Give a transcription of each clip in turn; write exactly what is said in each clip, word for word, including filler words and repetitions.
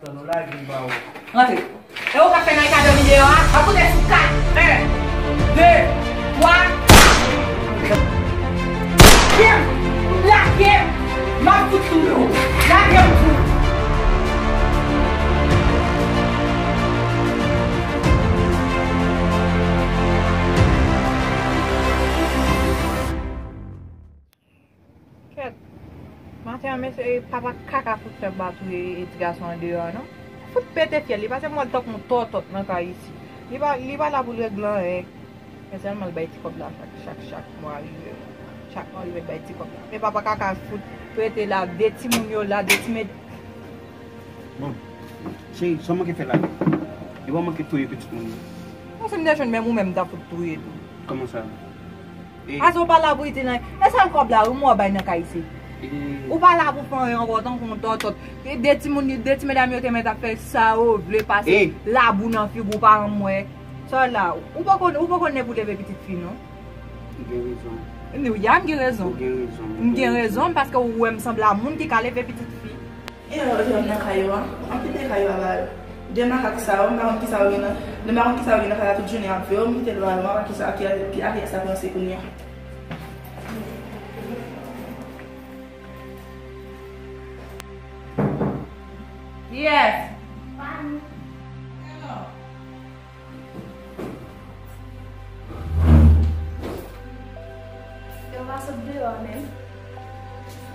Rantre. E ou k ap fè nan kado videyo a? W ap koute sou kat. En, de, twa. Lage m! Lage m! M ap fout touye w. Lage m tou. Kèt. Maten an, mesye, papa kaka fout fè m pa touye e ti gason an deyò a, non. Fout pete fyèl li, paske m wè l tankou yon tòtòt nan kay isi. Li pa, li pa la pou l regle anyen. Men sèlman l bay ti kòb la chak, chak, chak mwa rive. Chak mwa rive l bay ti kòb la. Men papa kaka fout rete la, de timoun yo la, de ti med- Bon, cheri, sa w manke fè la? Yo pa manke touye pitit moun yo. Non, si m te jwenn menm ou menm, m ta fout touye tou. Kòman sa? E Ase ou pa la pou itil anyen. E sèl kòb la, wi, m wè w bay nan kay isi. E Ou pa la pou fè anyen ankò, tankou yon tòtòt. E de timoun, de ti medam yo te mèt ap fè sa yo vle, pase E labou nan figi w, paran m wè. Sa w la, ou poko, ou poko ne pou leve pitit fi, non? Ou gen rezon. Ni, ya, m gen rezon. Ou gen rezon. M gen rezon, paske ou wè m sanble a moun ki ka leve pitit fi. E yo, yo nan kay yo a. M ap kite kay yo a ba yo. De makak sa yo, m pa konn kisa yo gen nan, m pa konn kisa yo gen nan kay la, tout jounen y ap veye yo, m kite l ba yo, m ap wè kisa, ki, ki, a kiyès y ap ranse kounye a. Yes. Yo pa sot deyò menm.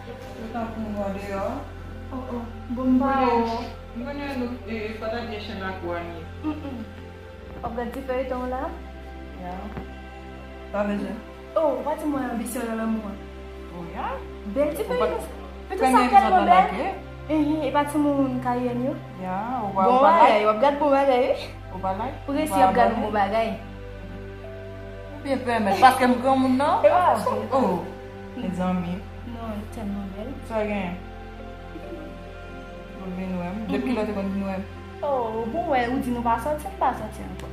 Yo t ap pran deyò. Oh, oh. Bon, m pa wè. M konnen nou, e, e, fò ta di chen lakou a n ye. Mm, mm. W ap gad ti feyton la? Ya. Pa bezwen. Oh, ou pa di mwen anbisyon nan lanmou an. Oh, ya? Bèl ti feyton. Feyton sa tèlman bèl. Ehe, e pa timoun Kayèn yo? Ya, ou pa, bon bagay, w ap gad bon bagay, wi. Ou pa like? Ou resi ap gad bon bagay. Ou byen pèmèt, paske m granmoun nan. E pa vre. Oh, mezanmi. Non, li tèlman bèl. Sa gen? Ou vin wè m. Depi kilè w te konn vin wè m? Oh, bon, wè, ou di nou pa sòti, m pa sòti ankò.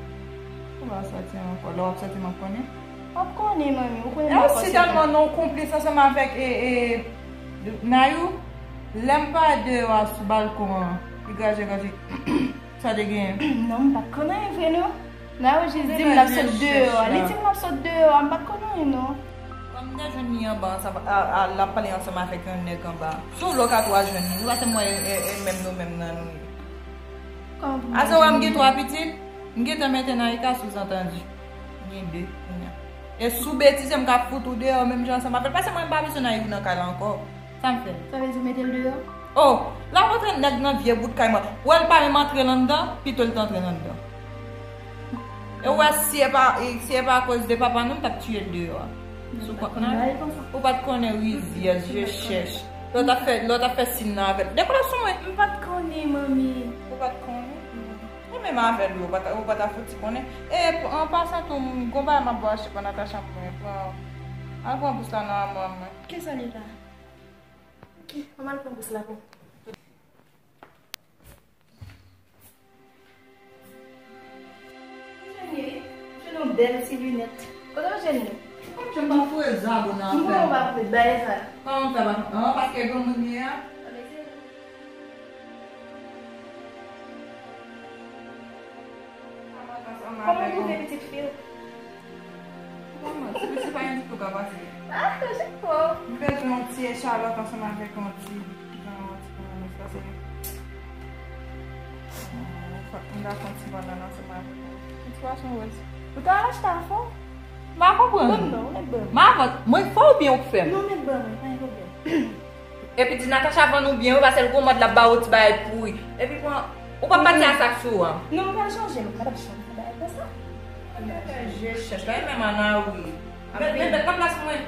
Ou pa sòti ankò. Lè w ap sòti, m ap konnen. W ap konnen, manmi, ou konnen m pa fòse. E si tèlman non konplis ansanm avèk, e, e, Nayou, lè m pa deyò a sou balkon an, li graje, graje. Sa te genyen? Non, m pa t konn anyen vre, non. Nayou jis di m l ap sot deyò a. Li di m l ap sot deyò a, m pa t konn anyen, non. Kòm m te jwenn li anba ansanm a, a, l ap pale ansanm avèk yon nèg anba. Se w lè w ka twa jwenn li, se paske m wè e, e, e menm nou menm nan nou ye. Ase wè m gen twa pitit, m gentan mete Naika sou zantandi. M gen de kounye a. E sou betize m ka fout ou deyò menm jan ansanm avè l. Paske mwen m pa bezwen Nayou nan kay la ankò. Sa m fè? Sa vle di w mete l deyò? Oh, l ap antre nèg nan vye bout kay mwen. Wè l pa menm antre l anndan, pito l t antre l anndan. E w wè si e pa, si e pa akoz de papa nou, m t ap tiye l deyò a. Sou kont nan. Ou pa t konnen rizyèz, je chèch. Lè w t ap fè, lè w t ap fè sin nan avè l. Dekoule sou mwen. M pa t konnen, manmi. Ou pa t konnen? Non. Ou menm avè l, ou pa ta, ou pa ta fouti konnen. E, an pasan tou, m gon bagay m ap ba w achte pou Natacha pou mwen. Pran, al pran bous la nan amwa mwen. Kisa li la? Ok, an m al pran bous la pou. Jwenn li, jwenn yon bèl ti linèt. Kote w jwenn li? Kòm jan m pa foure zabou nan afè. M konnen w pa foure bagay sa. Kòman w fè pa, an, paske granmoun li ye a? Kòman w twouve pitit fi w? Bon, mwen, se, se pa yon ditou ka pase. Ah, lojik pou w. M bezwen yon ti echalòt ansanm avèk yon ti, jan yon ti kòman pase. Fòk m ta fè yon ti bannann ansanm avèk yon ti pwason wòz. Ou ta achte a fò? M pa konprann. Ban m non, ou mèt ban m. M a vant. Mwen fè w oubyen ou k fè m? Non, ou mèt ban mwen, pa gen pwoblèm. Epi di Natacha vann ou byen wi, paske l gon mòd l ap ba w ti bagay pouri. Epi pran, ou p ap pati a sa k sou ou an. Non, m pral chanje, m pa t ap chanje bagay konsa. Je chèch la, e menm Ana wi. Men, men, men, pran plas mwen.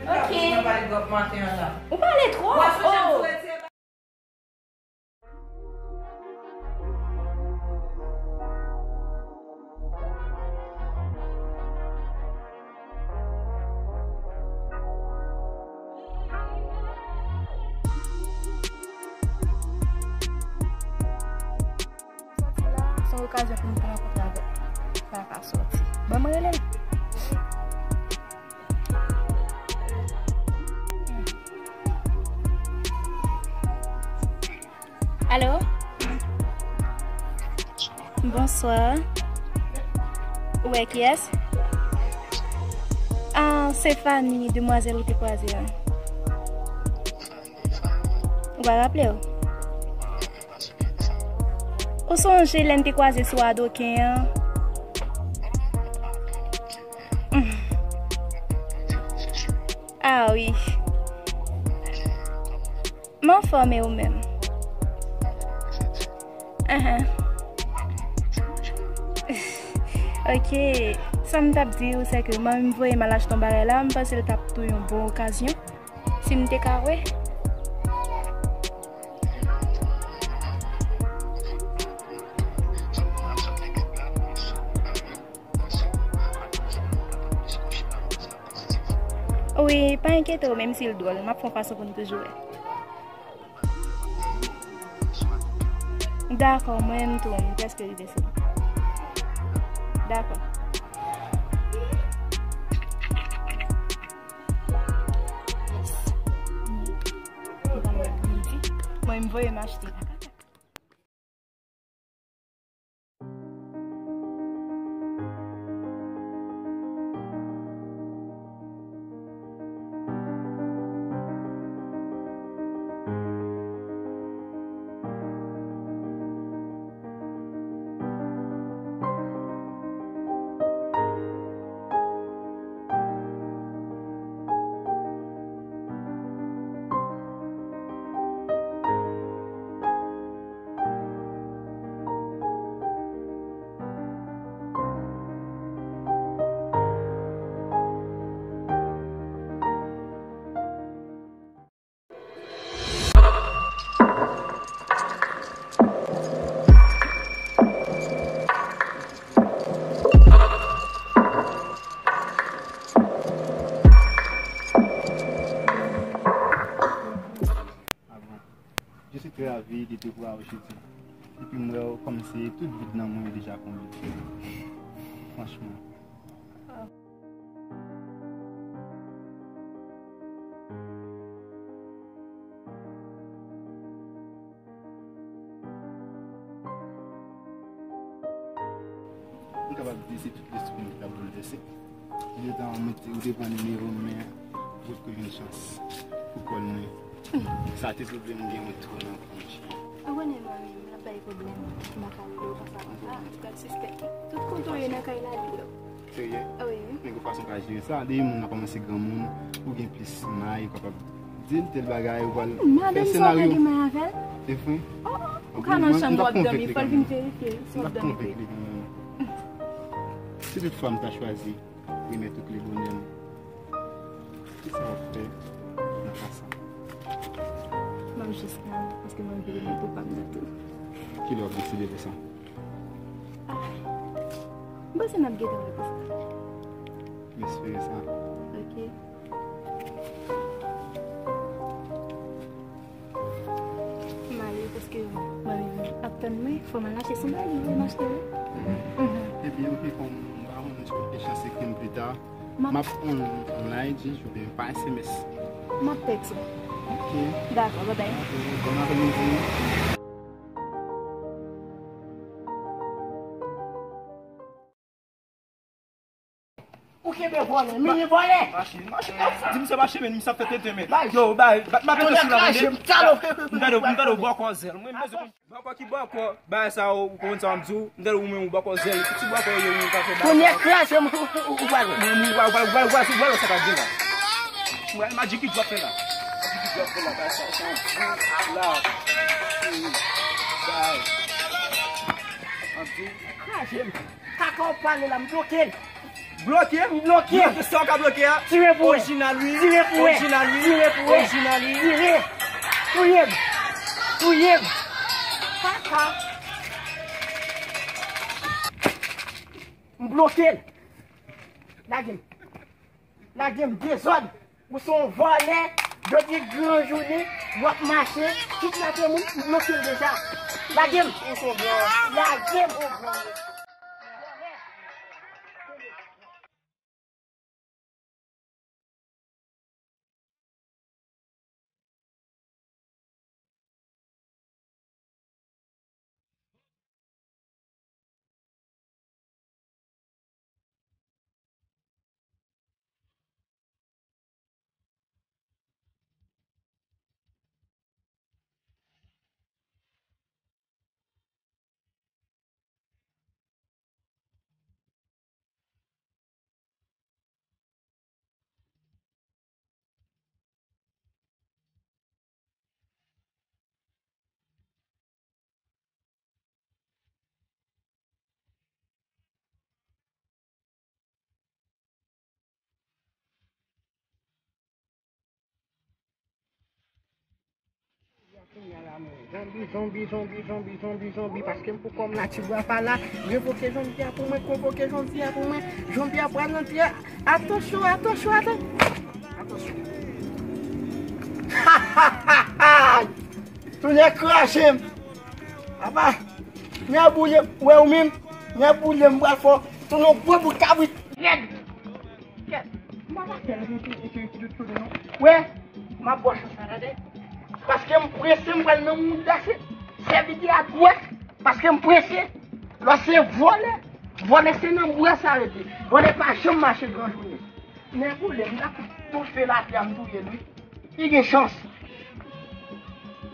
Ok. Mwen pale twòp maten an la. Ou pale twòp. Ou pa sonje m sou retire. Sòti la, se yon okazyon pou m te rankontre avèk Kaka Sòti. Ban m rele l. Alo? Bonswa. Ou wè kiyès? Ah, se Fanny, demwazèl ou te kwaze an. Ou pa raple w? Ou sonje lè n te kwaze sou adoken an? Ah wi. M anfòm, e ou menm? Ahan. Ok. Sa m t ap di w, se ke manmi m voye m al achte yon bagay la, m panse l t ap tou yon bon okazyon. Si m te ka wè. Wi, pa enkyete w, menm si l dwòl, m ap fè yon fason pou n toujou wè. Dakò, mwen menm tou, m prèske rive sou. Dakò. Mwen, m voye m achte. Je suis très ravi de te voir aujourd'hui. Epi m wè w kòmsi tout vid nan mwen yo deja konble. Franchman. M kapab di se tout lespri m ki t ap boulvèse. Detan mwen te, ou te pran nimewo m, men ou potko jwenn chans pou kòl mwen. Sa te twouble m, gen mwen twò nan kò m, cheri. Ou konnen manmi m, l ap bay pwoblèm. M pa ka rele w konsa konsa. Antouka, l sispèk tout kote w ye nan kay la, li wè w. Serye? Wi. Men gen fason w ka jere sa. Depi moun nan kòmanse granmoun, ou gen plis may, ou kapab di l tèl bagay, ou pral fè senaryo. Madanm sa w pa gen may avè l? Se vre? Oh, oh, ou ka nan chanm w ap dòmi, fò l vin verifye si w ap dòmi vre. M t ap konvenk li kanmenm. Si toutfwa m ta chwazi remèt ou kle bonè m, kisa w ap fè nan ka sa? Ban m jis tan, paske mwen vle remèt ou pa m nan tou. Kilè w ap deside fè sa? Ah, m panse n ap gentan wè pou sa. M espere sa. Ok. M ale paske mwen menm ap tann mwen, fò m al achte sandal, m achte wi. Mhm. Ebyen, ok, kòm m pa konn si w te chans ekri m pita, m ap on, on I G oubyen pa S M S. M ap tèks ou. Ok. Dakò, bye bye. Ok, bòn apremidi. Ou kenbe vòlè, mini vòlè. Mache, mache. Di misye mache, men misye ap fè tenten, men. Yo, bay, bat, bat, bat, bat, bat, bat, bat, m gade, m gade w bòkò zèl. Mwen, mezon, bòkò ki bòkò, bay sa, ou konn sa m di w, m gade w menm, ou bòkò zèl. Piti bòkò, yo, ou ka fè bay. Kounye kraze m, ou, ou, ou, ou pral wè. Mwen, mwen, ou pral, ou pral, ou pral, ou pral wè sa k ap vin la. Mwen, Magic ki dwòp fè la. Magic ki dwòp fè la, bay sa, sa, la. Bay. An di. Kraze m. Kaka w pale la, m bloke l. Bloke? M bloke l. Bloke sa w ka bloke a? Tire pou wè. Orijinal wi. Tire pou wè. Orijinal wi. Tire pou wè. Orijinal wi. Tire. Touye m. Touye m. Kaka. M bloke l. Lage m. Lage m dezòd. Ou se yon vòlè, jodi gran jounen, w ap mache, tout latrè moun, m bloke l deja. Lage m! Ou se yon vòlè. Lage m! Ou vòlè. Zonbi, zonbi, zonbi, zonbi, zonbi, zonbi, paske m pou kòm la, ti bwa pa la. Revoke zonbi a pou mwen, konvoke zonbi a pou mwen. Zonbi a pral nan tè. Atansyon, atansyon, atansyon. Atansyon. Tounen kraze m. Apa, nèboule, wè ou menm. Nèboule m pral fè w tounen yon gwo bout kabrit rèd. Kèt. M pa ka fè l, epi, epi, epi, epi, non. Wè, m ap ba w chans la, tande. Paske m prese, m pral nan mouda se sèvitè a dwèt. Paske m prese. Lè se vòlè, vòlè se nan bwa sa rete. Vòlè pa janm mache gran jounen. Nèboule m, m ta toufe latè a, m touye l, wi. Li gen chans.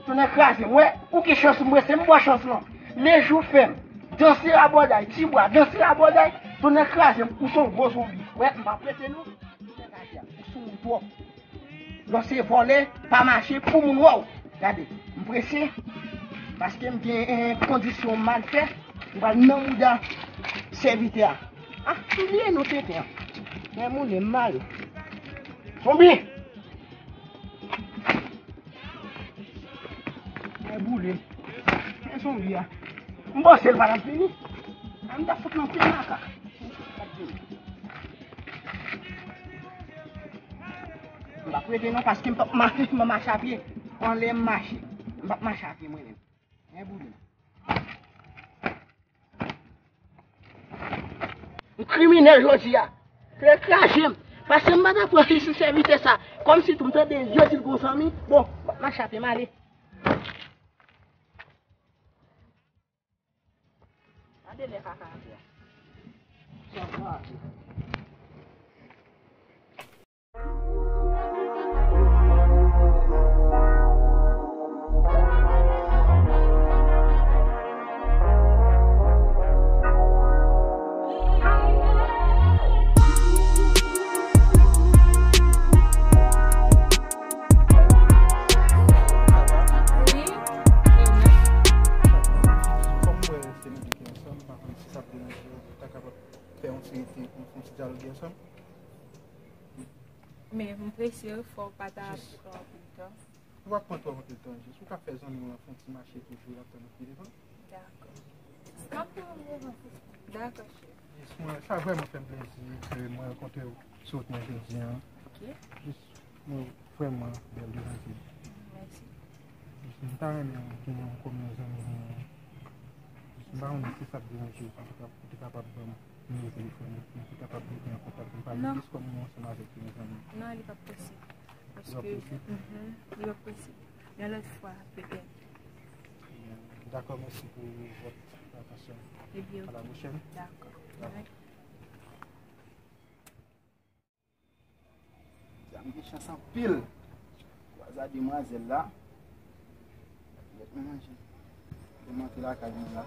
Tounen kraze m. Wè, ou gen chans, mwen se m bò chans lan. Lejou fè m. Danse rabòday, ti bwa, danse rabòday. Tounen kraze m, ou se yon gwo zonbi. Wè, m pa prete non. Tounen kraze a, ou sou moun twòp. Lè se vòlè, pa mache, pou moun wè w. Gade, m prese. Paske m gen, eh, kondisyon m mal fè. M pral nan mouda sèvitè a. Ah, touye nou tenten. Men moun e mal. Zonbi! Ay, boule. Men zonbi a. M panse l pa t ap vini. A, m t ap fout nan pye makak. M p ap rete non, paske m p ap mache, m mache a pye. Anlè m mache. M p ap mache a pye mwen menm. Men boule. M kriminèl jodi a. Fè kraze m. Paske m pa ta pran ti sèvitè sa. Kòmsi tou m tande yo di l gon zanmi. Bon, m ap mache a pye m ale. Gade lè kaka a fè a. Sa kraze. Kòm m wè se nou de ki ansanm, m pa konn si sa ap deranje w, nou ta kapab fè yon ti, yon, yon ti dyaloge ansanm. Men m prese, fò w pa ta pran anpil tan. Ou pa pran twòp anpil tan, jis ou ka fè zanmi w lan fè yon ti mache toujou, l ap tann ou pi devan. Dakò. M ap pran yon revanj. Dakò, chèf. Jis mwen, sa vrèman fè m plezi ke mwen rankontre w sou wout mwen jodi a. Ok. Jis mwen vrèman bèl devan zye m. Mèsi. Jis m ta renmen w gen yon kòm yon zanmi mwen. Jis m pa konnen si sa ap deranje w, ou te kapab ban m nimewo telefòn ou, pou nou te kapab rete an kontak, pou m pale plis kòm nou ansanm avèk yon zanmi. Non, li p ap posib. Li p ap posib? Mhm, li p ap posib. Yon lòt fwa, petèt. Dakò, mèsi pou vòt atansyon. Ebyen, ok. À la prochaine. Dakò. Dakò. Sa m gen chans anpil. Kwaze a demwazèl la. Mèt mwen manje. Mwen antre lakay mwen la.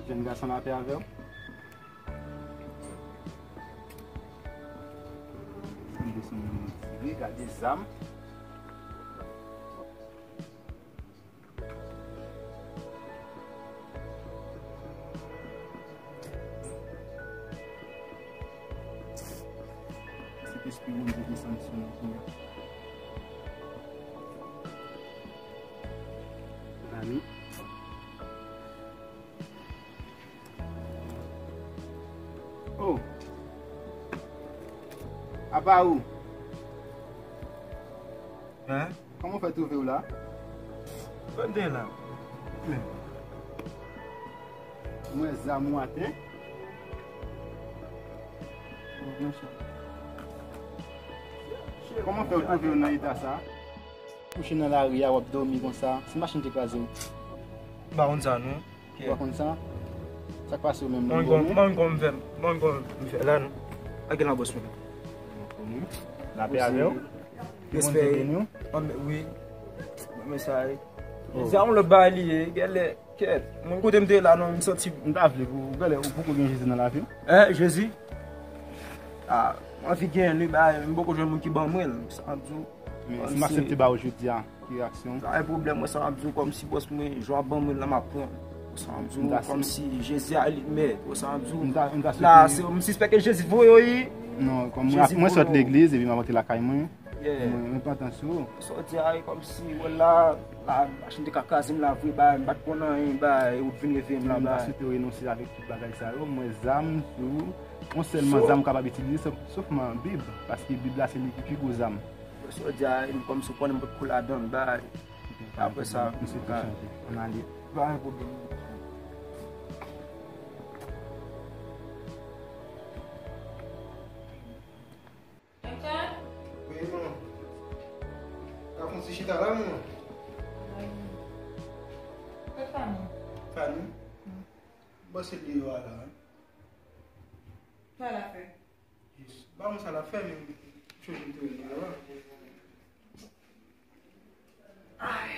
Jèn gason, lapè avè w. Gade zam. Sentespri Bondye desann sou nou kounye a. Amen. Oh. Apa ou? Hein? Kòman w fè twouve w la? Kote la? Men. Mwen zam ou atè. Kòman fè w twouve w nan eta sa? Kouche nan lari a, w ap dòmi konsa. Si machin te kraze w. M pa konn sa, non. Ou pa konn sa? Sa k pase w menm? Mwen konn, mwen konn fè, mwen konn fè la, non. Ak la bòs mwen. Lapè avè w. Respè. Bondye beni w. Anmè, wi. Mwen sa ye. Oh. Sa yon lòt bagay li ye, genlè, kèt. Mwen kote m te ye la non, m santi. M ta vle pou, genlè, ou poko gen Jezi nan lavi w? Hein, Jezi? Ah, m anvi gen li, bagay, m poko jwenn moun ki ban mwen l, sa m ap di w. Men si m aksepte ba ou jodi a, ki reyaksyon w? Pa gen pwoblèm, mwen sa m ap di w kòmsi bòs mwen, jan w ap ban mwen l la m ap pran. Sa m ap di w kòmsi Jezi a li mèt, sa m ap di w. M ta, m ta la, swete se, m sispèk ke Jezi voye w, wi. Non, kòm mwen, mwen sot legliz epi m ap rantre lakay mwen. Yeah. Mwen, mwen pantan sou. Sa w di a, e kòmsi, wè la, la, machin te ka kraze m la vre, ba, m pa t konn anyen, ba, e ou t vin reveye m la, ba. M ta swete w renonse avèk tout bagay sa yo. Mwen zam sou, yon sèlman zam ou kapab itilize, sof, sof mwen Bib, paske Bib la se li ki pi gwo zam. Sa w di a, e m kòmsi w konnen m pot kou ladan l, ba, apre sa, m swete w chante. Ann ale. Pa gen pwoblèm. Wi, man. Ka fè yon ti chita la, man. Kot Fani? Fani? M panse l deyò a la, wi. Sa l ap fè? Jis, ba mwen sa l ap fè, men m chonje m te wè l deyò a. Ay.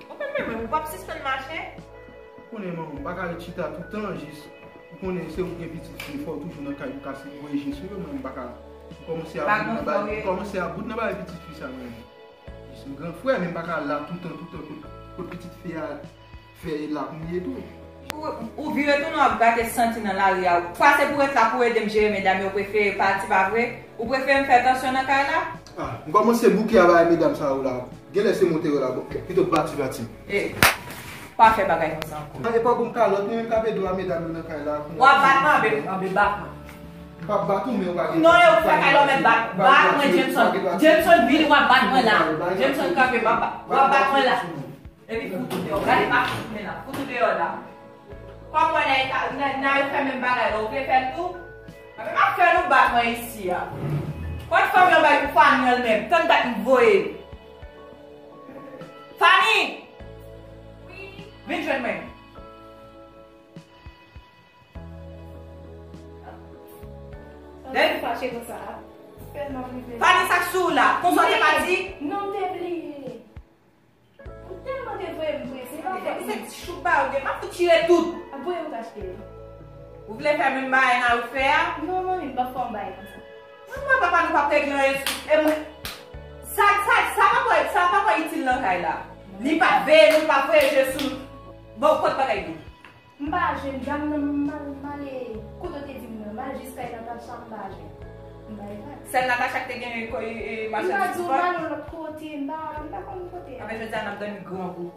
Ou konn menm, ou p ap sispann mache? Ou konnen, manman, m pa ka ret chita toutan, jis, ou konnen se ou ki gen pitit fi, fò w toujou nan kay pou ka voye je sou yo, men m pa ka. M kòmanse ap bout nan bagay, m kòmanse ap bout nan bagay pitit fi sa, men jis m gran frè, men m pa ka la toutan, toutan, kot, kot pitit fi a fè e la pou m ye tou. Ou, ou vire tounen w ap gate santi nan lari a. Ou pase pou ret la pou ede m jere medam yo, ou prefere pati, pa vre? Ou prefere m fè tansyon nan kay la? Ah, m kòmanse bouke a bay medam sa yo la. Genlè se monte yo la, bon, pito pati, pati. E, pa fè bagay konsa ankò. Ah, e pa bon kalòt, mwen menm k ap ede w a medam yo nan kay la. W ap bat mwen, anbe, anbe bat mwen. M p ap bat ou, men ou pa gen. Non, e ou k fè kay la, ou mèt bat, bat mwen, Jameson. Jameson vini, w ap bat mwen la. Jameson kanpe, w ap bat mwen la. Epi fout ou deyò. Gade pa fout men la. Fout ou deyò la. Kòm wè nèg ta, nèg, nèg yo fè menm bagay la, ou vle fè l tou? Anben m ap fè nou bat mwen isi a. Kot fanm yo bay pou Fani an l menm? Tann dat m voye. Fani! Wi. Vin jwenn mwen. Sa w fache konsa a? Fè m ap rive. Fani, sa k sou ou la? Konsa w te pati? Non, m te bliye. Ou tèlman te voye m prese, pa fè. Se ti choup ba ou gen, m ap fout chire tout. Ap voye m kachte. Ou vle fè menm bagay nan ou fè a? Non, manmi, m p ap fè yon bagay konsa. Mwen, mwen, papa nou p ap regle anyen sou, e mwen, sa, sa, sa pa pral, sa pa pral itil nan kay la. Li p ap veye nou, li p ap voye je sou nou. Bon, kot bagay nou? M pa jwenn dam nan, m al, m ale kote w te di m nan, m al jis kay Natacha, m pa jwenn. M bay vag. Sèl Natacha ki te gen ko-, e, e, machandiz pou vag? M pa di w m ale yon lòt kote, m pa, m pa konn kote. Anben jodi a n ap dòmi grangou.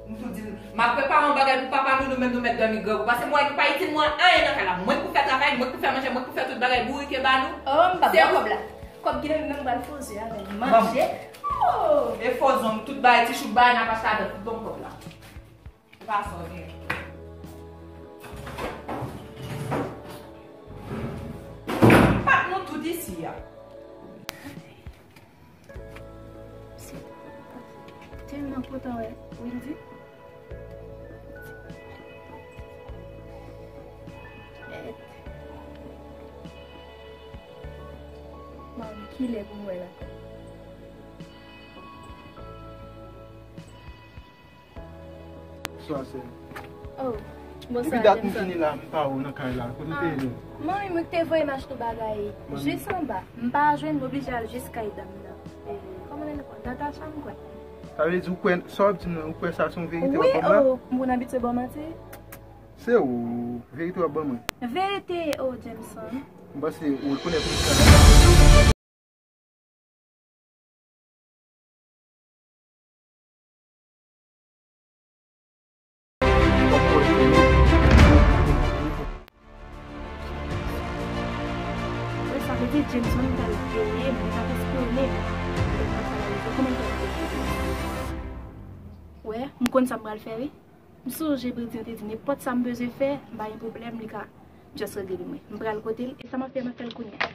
M tou di nou, m ap prepare yon bagay pou papa nou, nou menm nou mèt dòmi grangou. Paske m wè nou pa itil mwen anyen nan kay la. Mwen k pou fè travay, mwen k pou fè manje, mwen k pou fè tout bagay bourike ba nou. Oh, m p ap ba w kòb la. Kòb ki nan men m, m pral fo zye avè l. Manje. Oh! E fo zong, tout bagay, ti choup bagay, n ap achte avè l, tout bon kòb la. Ou pa sa w gen. Pat nou tout isi a. Tèlman kontan wè Wildy. Mèt. Bon, kilè pou m wè l ankò? Bonswa, sè. Oh, bonswa, Jameson. Depi dat m vini la, m pa wè w nan kay la. Kote w te ye menm? Manmi, mwen ki te voye m achte bagay jis anba. M pa jwenn, m oblije al jis kay dam nan. E, kòman l rele ankò? Natacha, m kwè. Sa vle di ou kwè, sa w ap di m nan, ou kwè sa se yon verite w ap ban m la? Wi, oh, m konn abitye ba w manti. Se ou, verite w ap ban mwen. Verite, oh, Jameson. M panse ou rekonèt ou sa. Sa vle di Jameson pral veye, mwen t ap espyone. Wè, m konn sa m pral fè, wi. M sonje Britney te di, nenpòt sa m bezwen fè, m pa gen pwoblèm, li ka just regle li mwen. M pral kote l, e sa m ap fè, m ap fè l kounye a.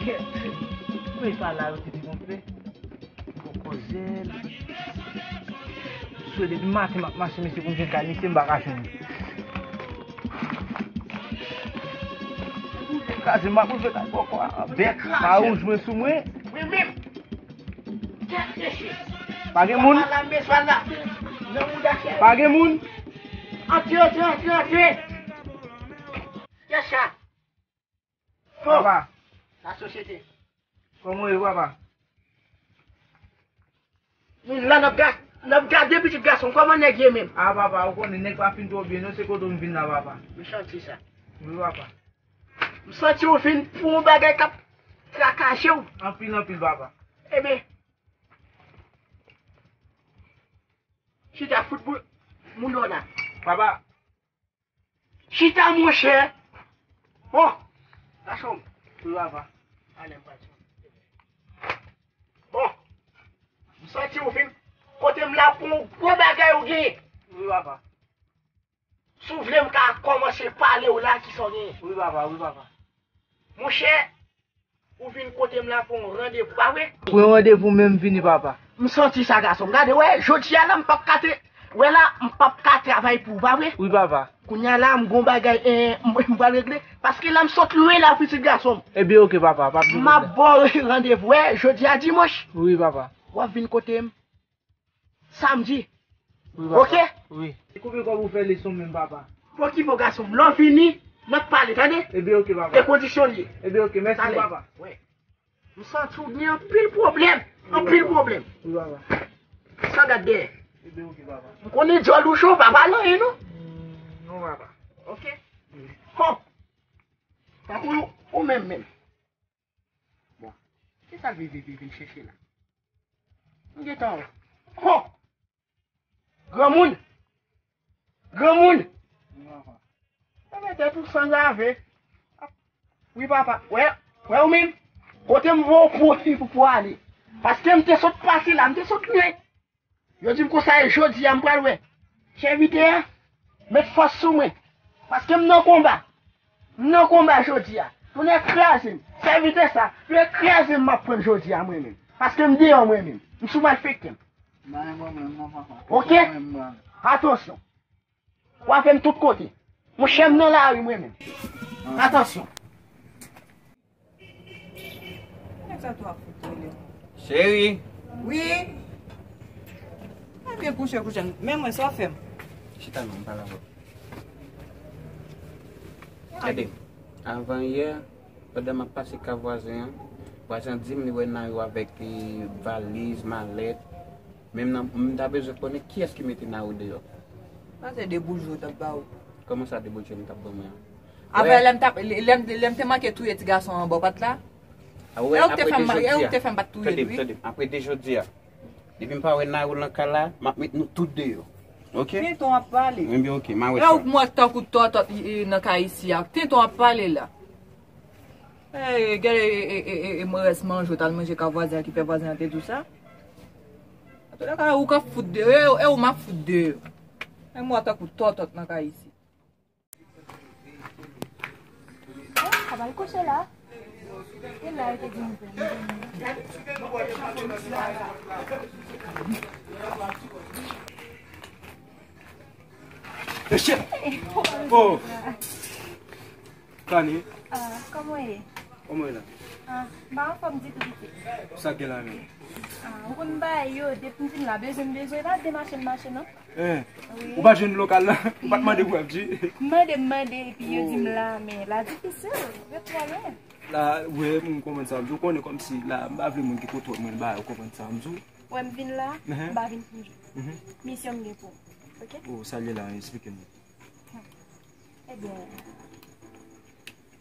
Kèt! Mwen pa la, yo te degonfle. Bon koze l. Swe depi maten m ap mache, mesye, pou m jwenn kay misye, m pa ka jwenn li. Sa di m ap ouvri ta kòkò a, bèt, pa ou jwe sou mwen. Mwen menm. Tèt seche. Pa gen moun? Papa la bezwen la. Nan mouda chè. Pa gen moun? Antre, antre, antre, antre. Kèt sa. Papa. La sosyete. Kòman w ye, papa? Nou la n ap ga-, n ap gade pitit gason m. Kòman nèg ye menm? A, papa, ou konnen nèg pa fin twò byen, non, se kote w m vin la, papa. M santi sa. Wi, papa. M santi w vin pou yon bagay k ap trakaje w. Anpil, anpil, papa. Ebyen, chita fout pou moun yo la. Papa. Chita, monchè. Bon, gason m. Wi, papa. Ale, m pral. Bon, m santi w vin kote m la pou yon gwo bagay ou genyen. Wi, papa. Si w vle, m ka kòmanse pale w la, kisa w genyen. Wi, papa, wi, papa. Monchè, ou vin kote m la pou yon randevou, pa vre? Pou yon randevou, men m vini, papa. M santi sa, gason m. Gade, wè, jodi a la, m p ap ka te-, wè la, m p ap ka travay pou ou, pa vre? Wi, papa. Kounye a la, m gon bagay, eh, m, m pral regle. Paske la, m sot lwen la, pitit gason m. Ebyen, oke, papa, p ap gen pwoblèm. M ap ba w randevou, wè, jodi a dimanch. Wi, papa. W ap vin kote m. Samdi. Wi, papa. Oke? Wi. E konbyen kòb ou fè leson menm, papa? Bon, ki bon, gason m. Lè w vini, n ap pale, tande? Ebyen, oke, papa. E kondisyon l ye. Ebyen, oke, mèsi, papa. Talè. Wi. M santi w gen anpil pwoblèm. Wi, papa. Anpil pwoblèm. Wi, papa. Sa gad dèyè. Ebyen, oke, papa. M konnen djòl ou cho, pa pale anyen, non? Mm, non, papa. Oke? Wi. Hon! Tankou ou menm menm. Bon. Kisa l vin, vin, vin, vin chèche la? M gentan wè. Ho! Granmoun! Granmoun! Ou mete tou sanzave. Wi, papa. Wè, wè ou menm? Kote m voye w pou, pou, pou ale. Paske m te sot pase la, m te sot lwen. Yo di m konsa e jodi a m pral wè. Sèvitè a, met fòs sou mwen. Paske m nan konba. M nan konba jodi a. Tonnè kraze m. Sèvitè sa, yo kraze m m ap pran jodi a mwen menm. Paske m deyò mwen menm. M sou malfektè m. Oke? Atansyon. W ap wè m tout kote. Monchè, m nan lari mwen menm. Atansyon. Nèg sa tou ap fout rele. Cheri. Wi. Mwen byen kouche, kouche. Men mwen, sa w fè m? Chita non, m pale avè w. Tande, avan yè, pandan m ap pase kay vwazen an, vwazen an di m li wè Nayou avèk, eh, valiz, malèt. Men m nan, m ta bezwen konnen kiyès ki mete Nayou deyò. Sa se de boudjou w t ap ba w. Kòman sa de boudjou m t ap ban mwen an? Apre lè m t ap, lè, lè m, lè m te manke touye ti gason an anba w pa t la? E ou k te fè m, e ou k te fè m pa t touye l, wi. Tande, tande, apre de jodi a. Depi m pa wè Nayou nan kay la, m ap met nou tout deyò. Oke? Tenten w ap pale. Ebyen, oke, m a wè sa. E ou k mwen tankou tòtòt, i, i, nan kay isi a. Tenten w ap pale la. E, gade, e, e, e, e, e, mwen rès manje, w t al manje kay vwazen an ki fè vwazen an te di w sa. Antoulèka, ou k ap fout deyò, e, e ou m ap fout deyò. E mwen tankou tòtòt nan kay isi. Oh, sa pral kouche la. E la, yo te di m pou m vini. Mesye! Oh! Kani? Ah, kòman w ye? Kòman w ye la? Ah, m pa anfòm ditou, pitit. Sa k gen la menm? Ah, ou konn bagay yo, depi m vin la, bezwen m bezwen, e pa demache m mache, non. Eh, wi. Ou pa jwenn lokal la? Ou pa t mande pou F G? M mande, m mande, epi yo di m la, men la difisil, yo twò lwen. La, wi, m konprann sa w ap di. Ou konnen kòmsi la, m pa vle moun ki kontwòl mwen, ba, ou konprann sa w ap di. Wè m vin la, m pa vin pou jwe. Misyon m gen pou ou, oke? Oh, sa l ye la, eksplike m. Ebyen,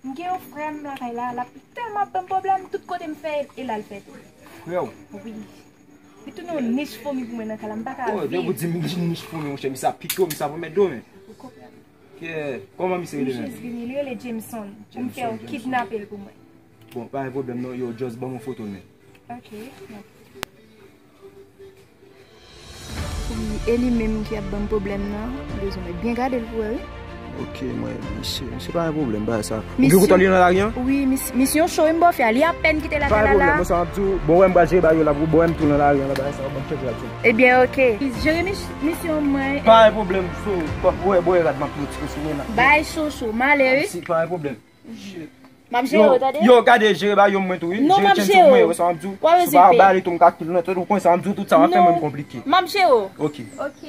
m gen yon frè m lakay la, l ap tèlman ap ban m pwoblèm, tout kote m fè, e la l fè tou. Frè w? Wi. Li tounen yon nich fomi pou mwen nan kay la, m pa ka viv. Oh, depi w di m nich fomi, monchè, misye ap pike w, misye ap anmède w, men. Ou konprann? Kè, kòman misye rele menm? Misye vini, li rele Jameson. Pou m fè yon kidnape l pou mwen. Bon, pa gen pwoblèm non, yo, just ban m yon foto l, men. Ok, bon. Wi, e li menm ki ap ban m pwoblèm nan, ou bezwen byen gade l pou wè, wi. Ok, mwen, misye, misye pa gen pwoblèm, bagay sa. Ou gen koutan li nan lari an? Wi, mis-, misye yon cho, wi, m bò fè a, li apèn kite lakay la la. Pa gen pwoblèm, mwen sa m ap di w, bon, wè m pral jere bagay yo la, pou bon, wè m tounen nan lari an la, bagay sa, ban m chèche l ap sou. Ebyen, ok. Jere mis-, misyon mwen. Pa gen pwoblèm, so, wè, bò e rad m ap tou ti sou mwen la. Bay cho cho, m ale, wi. Si, pa gen pwoblèm. Shit. M ap jere w, tande? Yo, gade, jere ba yo mwen tou, wi. Non, m ap jere w. Jere tchenn mwen, sa m ap di w. W ap rete peye. Ou pa bale tou, m ka kil nan tèt ou, konn sa m ap di w, tout sa w ap fè mwen konplike. M ap jere w. Ok. Ok.